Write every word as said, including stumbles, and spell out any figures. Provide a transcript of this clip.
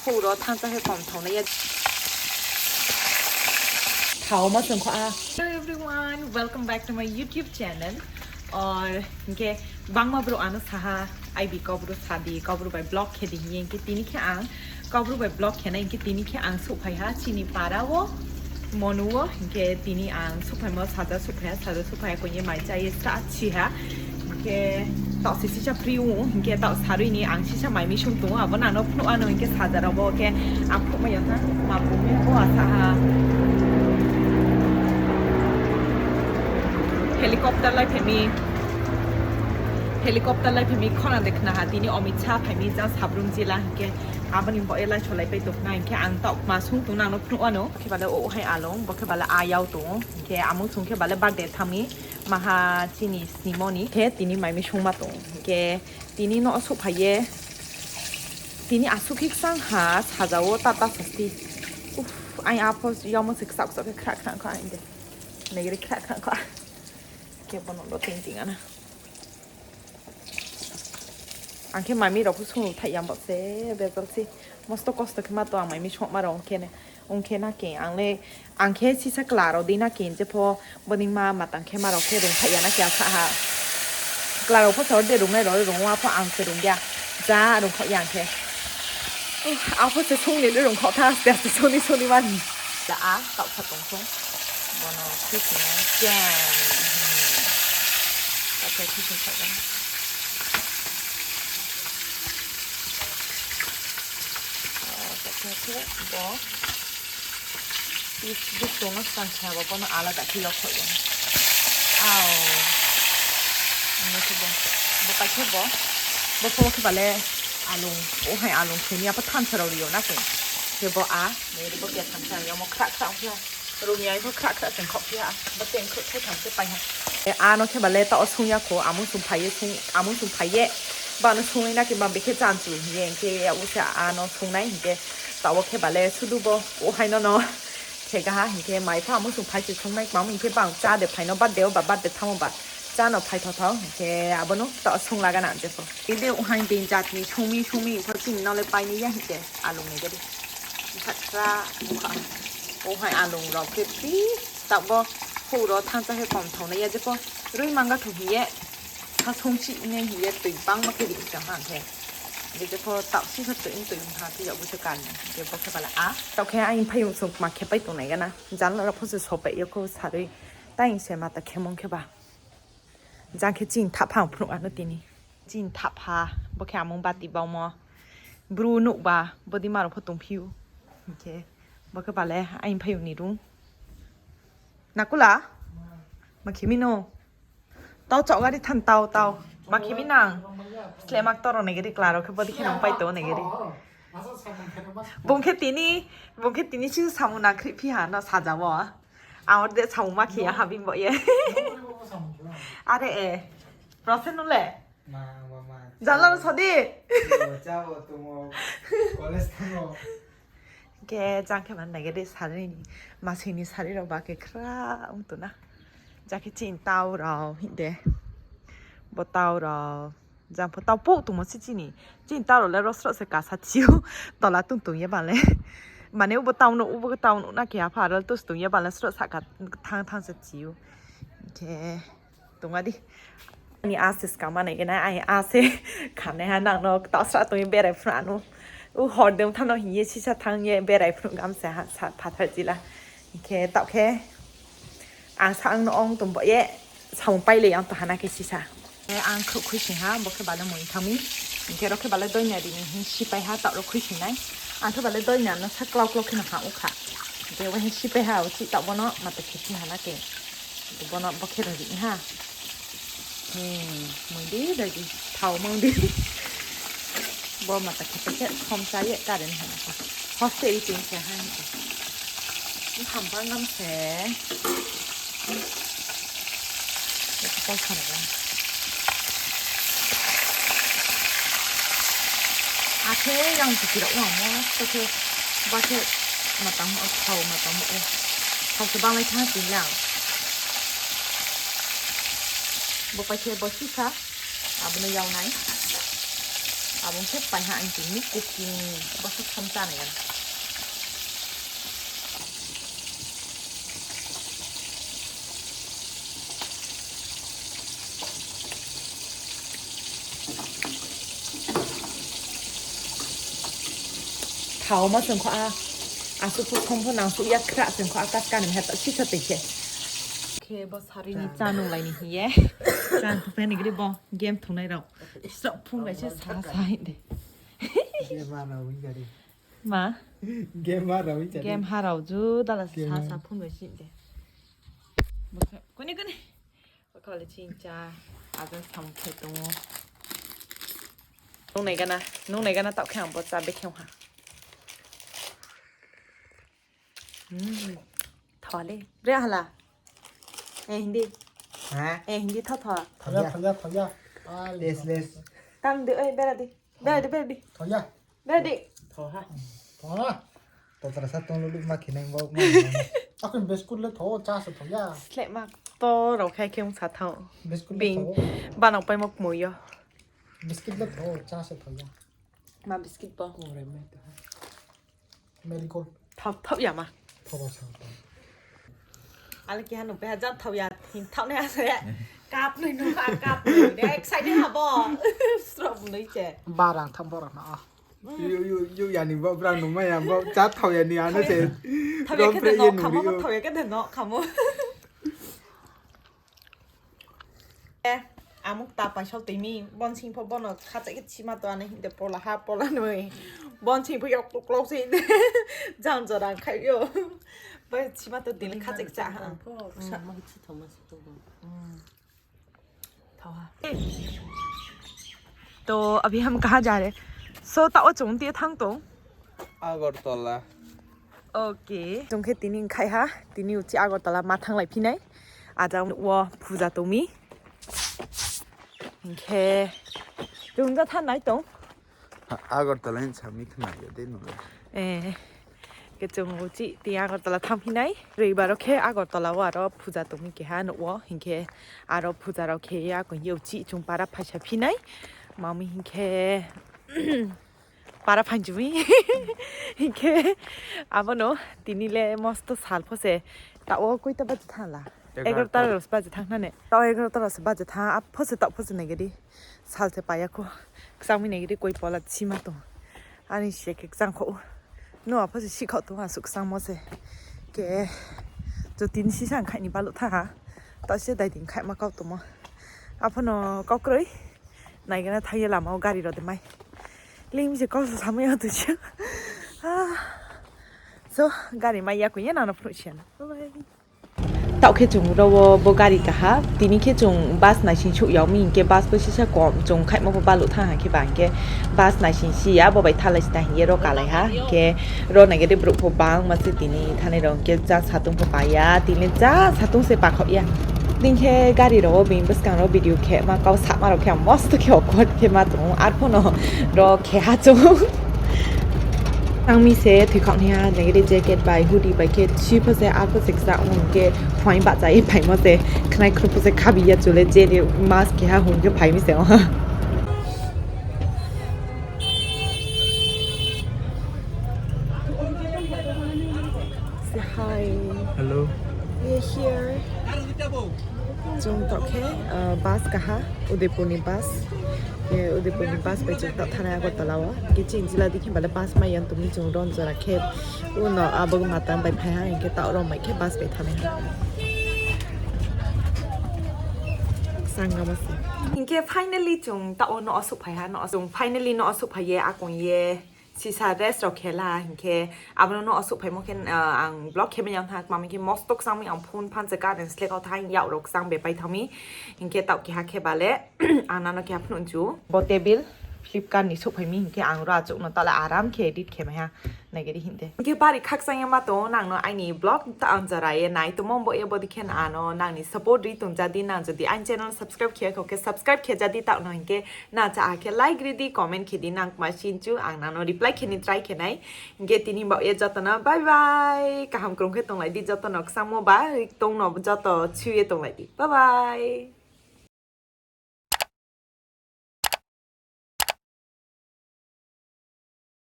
Houh ro thansa khe kom thao nai ya. Thao ma song kho a. Hello everyone, welcome back to my YouTube channel. Or hing khe bangma brouh ano sa ha, aibi Kaubru sa di, Kaubru bai vlog khe di hing ye, hing khe tini khe ang Kaubru bai vlog khe nai, hing khe tini khe ang souhphai ha chini para wo, Monu wo, hing khe tini ang souhphaimo saja souhphai ha, saja souhphai ha, koi ye mai chá ye sra si ha. Hing khe taoh se sisa free ong, hing khe taoh sarui ni ang sisa mai misung tong ou, abo nang no phnuh ano, hing khe saja rao bo khe ang phnuhmai ya tha, ma bung mi bo asa ha. Helicopter lai phai mi, helicopter lai phai mi khorang de khna ha, tini Amit Shah phai mi jang Sabrum jila, hing khe abo ni bo ye lai solai pai tong khna, hing khe ang taoh ma sung tong nang no phnuh ano. Bo khe bale o hai alung, bo khe bale a yao tong ou, hing khe amung sung khe bale birthday thanng mi, maha chini snimo ni khe tini mai misung ma tong ou, hing khe tini no souhphai ye, tini asuh khe kchang ha, saja wo tata sasti. Uf, ai apho yamo se kchaoh kchaoh khe khrah khrah kho, ai de. Naigri khrah khrah kho. Khe bono bo ting ting ana. Ang khe mai mi rao pho sung thaih ya bo se, bejal se. Mosto kosto khe ma tong ang mai mi songma rao ong khe ne. Ong khe na khe ang le, ang khe sisa kla rao dei na khe, je pho bodei ma matang khe ma rao khe rung thaih ya na khe asa ha. Kla rao pho sa de rungnai rao rung wa pho ang se rung ya. Ja rung khaoh ya ang khe. Apho se sung ni le rung khaoh tha, aste aste sung ni sung ni mani. La a, taoh sa tong sung. Bono khuising ya, jan. Taoh khe khuising khaoh gana. Taoh khe khe bo. Bukchung no skang sa bo, bono alada khe yokhoh ya. Ao. Bo khe bo. Bo khe bo. Bo pho khe bale alung. O hai alung khe ni apho thansa rao ri yo na khe. Khe bo a. Bo khe thansa rao yo mo khra khra ong khe. Rung ya pho khra khra se khaoh phi ha. Bo teng khruh thai tham se pai ha. E, ano khe bale taoh sung ya kho, amung sung phai ye sung, amung sung phai ye. Bano sungnai na khe bam bekhe chá chu hing ye, hing khe abo se ano sungnai hing khe taoh wo khe bale sudu bo, o hai no no. Khe gaha hing khe mai pho amung sung phai se sungnai kma hing khe bang chá de phai no, birthday o ba birthday thanngmo ba chá no phai thao thao hing khe abo no taoh sung laga na je pho. Ede o hai being jat ni sung mi sung mi pho chini no le pai ni ya hing khe alung ni gadi. Bkha kra, bkha. O hai alung rao khe ti, taoh bo houh ro thansa khe kom thao nai ya, je pho rui manga thou hing ye, sa sung chi nai hing ye, tui bangma khe ri chang ha khe. Je, je pho taoh sisa tui, tui bkha khe yag bo se kar ni, je bo khe bale a. Taoh khe aini phaiyong chung kma khe pai tongnai gana. Janla rao pho se sopai yo kho sarui. Tai se mata khemong khe ba. Jang khe chini thapha ang phnuh ano tini. Chini thapha, bo khe amung bati baumo. Bru nuh ba, bodei ma rao pho tongphi ou. Hing khe, bo khe bale, aini phaiyong ni room. Nakula? Ma khe mi no? Tau chaoh gari than tau, tau. Ma khe mi nang? Slema ktor rao nai gari kla rao khe bodei khe nung pai tong nai gari. Bung khe tini, bung khe tini si samung nang khrih phi ha no saja wo. Ang orde samung ma khe ya ha bini bo ye. Are e. Rose no le? Janla ro sodi. Khe jang khe man nai gari sari ni. Masing ni sari rao ba khe khra ong tong na. Jang khe chini tau rao hing de. Bo tau rao. Jang pho tau pouh tongmo se chini. Chini tau rao le ro sroh se kasa chi ou. Tola tung tong ye bale. Mane ubo tau no, ubo tau no na khe apha ro tus tong ye bale sroh sahka thanng thanng se chi ou. Khe tong a di. Ani a se skang ma nai gana, ai a se khamnai ha nang no taoh sra tong ye berai phnuh ano. U hor de ong thanng no hing ye sisa thanng ye berai phnuh gam se ha sa phathar jila. Hing khe taoh khe ang sa ang no ong tong bo ye samung pai le yang tong ha na khe sisa. Ang khruh khuising ha, bo khe bale moi thanng mi. Hing khe ro khe bale doina ri ni hing sipai ha, taoh ro khuising nai. Ang khe bale doina no sa klau klau khe no ha ong kha. Hing khe bo hing sipai ha, uchih taoh bo no mata khe phi ha na khe. Bo no bo khe ro ri ha. Moi di, dai di, thao mang di. Bo mata khe khe som chá ye current ha na khe. Hostel ri tin khe ha hing khe. Bkham bangam se. Khe khe pal kha na. Akhe yang khe kirok no mo, khe khe ba khe matang mo, thao matang mo. Thao se banglai tha tin yang. Bo pai khe bo sisa, abo no yag nai. Abo khe pai ha ang tini cooking, bo khe tham chá nai ya. Thao ma song kho a, asuh pho song pho nang suh ya khra song kho a, kaska ni heta sisa tei khe. Khe bo sari ni chá nunglai ni hing ye. Chá nung phai ni gri bo game thungnai rao. Srap phung bai se sa sa hing de. Game ha rao wngkha de. Ma? Game ha rao wngkha de. Game ha rao ju dala sa sa phung bai se hing de. Bo khe kuni kuni. Bo khe le chini chá. Ajan samung khe tong ou. Nung nai gana, nung nai gana taoh khe ang bo chá be khe ha. Hmm. Thaoa le. Bre hala. Eh, hindi. Ha? Eh, hindi thaoa thaoa. Thaoa, thaoa, thaoa. Less, less. Tam de, oi, bera di. Bera di, bera di. Thaoa. Bera di. Thaoa. Thaoa. Totra sa tong lulu ma khe nai bo. Ako biscuit le thaoa, chá se thaoa. Sleh ma to rao khai khe ong sa thao. Biscuit le thaoa. Bing. Banang pai mo kmoi yo. Biscuit le thaoa, chá se thaoa. Ma biscuit bo. Marigold. Thao, thao ya ma. Thao sa. Ale keha nung peha jang thao ya, hin thao nai ase. Cup noi nung ha, cup noi. Excited ha bo. Srap noi se. Barang tham borok na a. Yo, yo, yo, yani bo, brang nung ma ya bo, chá thao yani ano se. Thao ya khe de no, khamo, thao ya khe de no, khamo. Eh, amuk ta paisal tui mi, bonsing pho bono khacha khe sima to ano hing de pola ha, pola noi. Bonsing pho yok tok lok se hing de. Jang jorang khai yo. Bai sima to tini khacha khe cha ha. Pho, sa ma khe chi thao ma sa to bo. Hmm. Thao ha. To, abhi hum kaha ja rahe? So, taoh wo chung tei thanng tong? Agartala. Okay. Chung khe tini khai ha, tini uchih Agartala ma thannglai phi nai. Ajang wo puja tong mi. Hing khe, chung ja thanng nai tong. Agartala hing sa mi khna ya de nung le. Eh, khe chung uchih tini Agartala thanng phi nai. Roibar wo khe Agartala wo aro puja tong mi keha nouh wo. Hing khe aro puja rao khe ya kong ye uchih chung para phaisa phi nai. Mami hing khe, para phainchu mi. Hing khe, abo no, tini le mosto sal pho se, taoh wo koita baje thanng la? Egarota. Egarota rao se baje thanng na ne. Taoh egarota rao se baje thanng, apho se taoh pho se nai gadi. Sal se pai ya kho. Kchang mi nai gadi koi pola sima tong. Ani se khe kchang kho. No apho se sihkhaoh tong asuh kchangmo se. Khe, jo tini sisa ang khai ni baluh thanng ha. Taoh se dai din khaima kau tongmo. Apho no kau kroi. Nai gana thanng ye lama wo gari rao de mai. Ling mi se kau samai ya tu se. So, gari mai ya kong ye nang no phnuh si ya na. Bye bye. Taoh khe chung ro wo bo gari kaha, tini khe chung bus naising souh ya mi hing khe bus bo sisa kom chung khaimo pho baluh thanng ha khe ba hing khe bus naising si ya bo bai thalai si ta hing ye ro kalai ha hing khe ro nai gadi brouh pho bangma se tini thanai rao hing khe ja satung pho pai ya, tini le ja satung se pakhaoh ya. Tini khe gari rao wo bini bwskang rao video khe ma kau sama rao khe ang mosto khe awkward khe ma tong ou, arphuh no ro khe ha chung. Tang mi se thoikhaoh nai ha, nai gadi jacket bai, hoodie bai khe, si pho se, arphuh se kchang ong khe, phuaing bahcha ye phaimo se, khnai khruh pho se khabi ya chule, je ni mask khe ha hung khe phai mi se ong ha. Say hi. Hello. We are here. Chung taoh khe, uh, bus kaha, Udaipur ni bus. Khe Udaipur ni bus bai chung taoh thanai Agartala wo. Khe chini jila di khe bale bus mai ya tong mi chung ron jora khe. Uno abo matang bai phai ha, hing khe taoh ron bai khe bus bai thanai ha. Sangama se. Hing khe finally chung taoh wo no asouh phai ha, no asouh, finally no asouh phai ye, akong ye. Sisa rest rao khe la hing khe, abo no no asouh phaimo khe, ah, ang vlog khe mai ya thanng, kma mi khe mosto kchang mi ang phone phan se current slek kau thanng, yak rao kchang be pai thanng mi. Hing khe taoh keha khe bale, ang nang no keha phnuh chu. Bo table, Flipkart ni souhphai mi hing khe ang ro achouh no taoh le aram khe edit khe mai ha. Nai gadi hing de. Hing khe bari khakchang ye ma tong, nang no aini vlog ta ang jora ye nai tongmo bo ye bo di khe ano nang ni support ri tong jadi, nang jodi aini channel subscribe khe ya kho khe subscribe khe jadi taoh no hing khe Nang cha ha khe like ri di, comment khe di, nang kma sin chu ang nang no reply khe ni try khe nai. Hing khe tini baoh ye joto no bye bye. Kaham krung khe tonglai di, joto no kchangmo ba tong no joto chu ye tonglai di. Bye bye.